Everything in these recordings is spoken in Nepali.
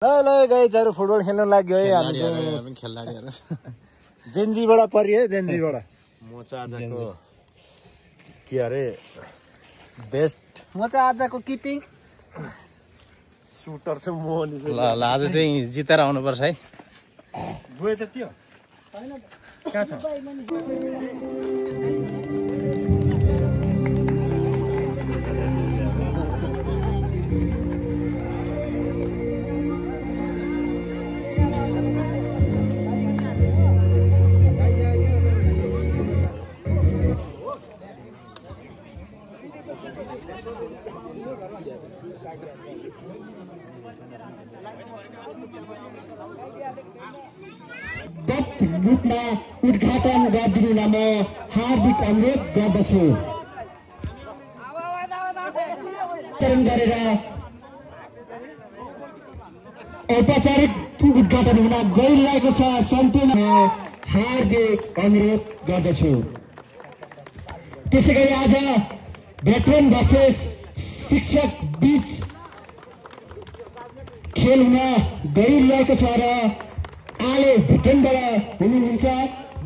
ल गाइजहरु फुटबल खेल्न लाग्यो है हामी चाहिँ खेलाडीहरु जेन्जीबाट परि है जेन्जीबाट म चाहिँ आजको के अरे बेस्ट म चाहिँ आजको किपिङ सुटर चाहिँ म नि ल आज चाहिँ जितेर आउनु पर्छ है गयो त त्यो कहाँ छ रूपमा उद्घाटन गरिदिनुलाई म हार्दिक अनुरोध गर्दछु। गरेर औपचारिक उद्घाटन हुन गइरहेको छ, सम्पूर्ण हार्दिक अनुरोध गर्दछु। त्यसैगरी आज भेटरेन भर्सेस शिक्षक बीच खेल हुन गइरहेको छ र आले भेटरेनबाट हुनुहुन्छ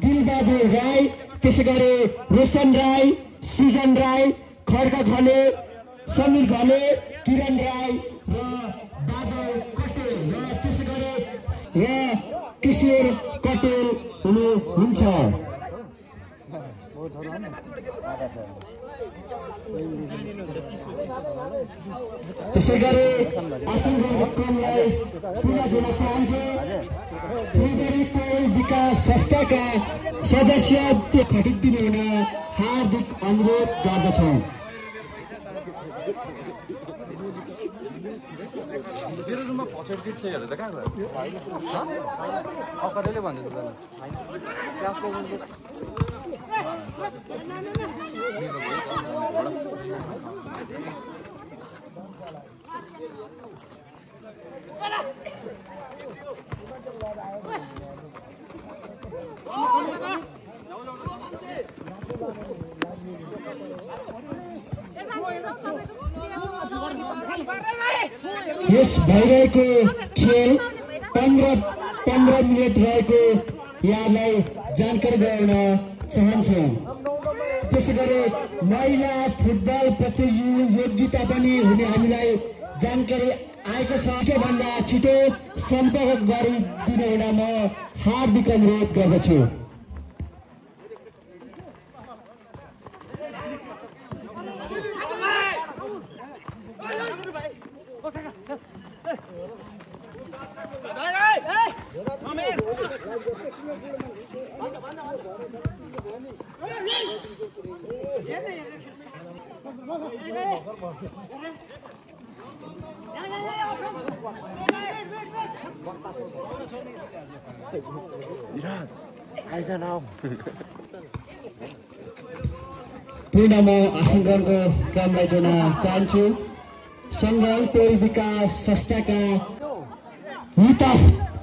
दिलबहादुर राई, त्यसैगरी रोशन राई, सुजन राई, खड्का घले, समीर घले, किरण राई र बादल कटेल र त्यसैगरी किशोर कटेल हुनुहुन्छ। त्यसैगरी आसनगरको क्रमलाई पुनः जोड्न चाहन्छु। फुलबारी पौल विकास संस्थाका सदस्य खटिदिनु हुन हार्दिक अनुरोध गर्दछौँ। यस भइरहेको खेल 15 मिनट रहेको यहाँलाई जानकारी गराउन चाहन्छौँ। त्यसैगरी महिला फुटबल प्रतियोगिता पनि हुने हामीलाई जानकारी आएको छ। त्योभन्दा छिटो सम्पर्क गरिदिनु हुन म हार्दिक अनुरोध गर्दछु। पूर्ण म आसनगरको क्रमलाई जोड्न चाहन्छु। सङ्घ पौल विकास संस्थाका हितफ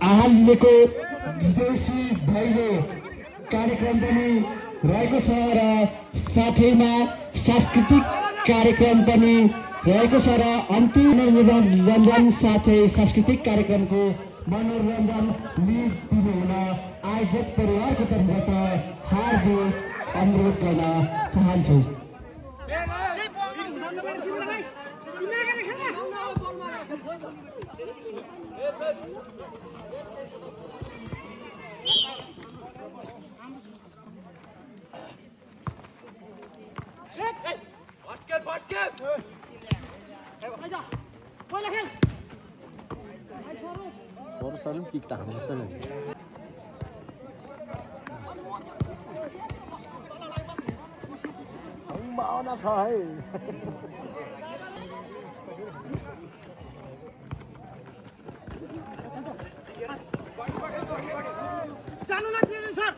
आहालको विदेशी भैलो कार्यक्रम पनि रहेको छ र साथैमा सांस्कृतिक कार्यक्रम पनि रहेको छ र अन्तिम मनोरञ्जन साथै सांस्कृतिक कार्यक्रमको मनोरञ्जन दिनु हुन आयोजक परिवारको तर्फबाट हार्दिक अनुरोध गर्न चाहन्छु। सम्भावना छ है। जानु लाग्दैन सर।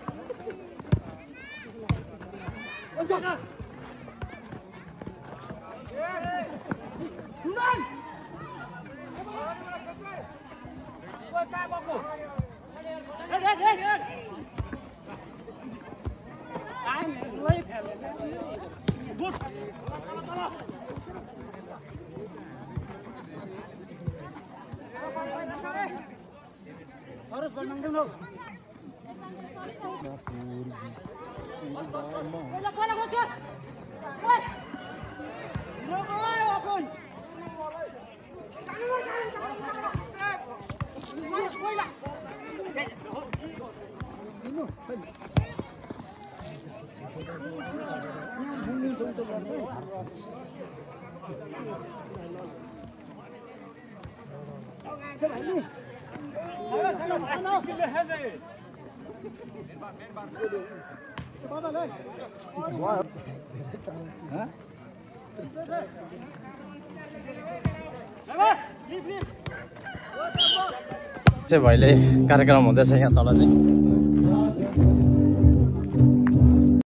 चाहिँ भइले कार्यक्रम हुँदैछ यहाँ तल चाहिँ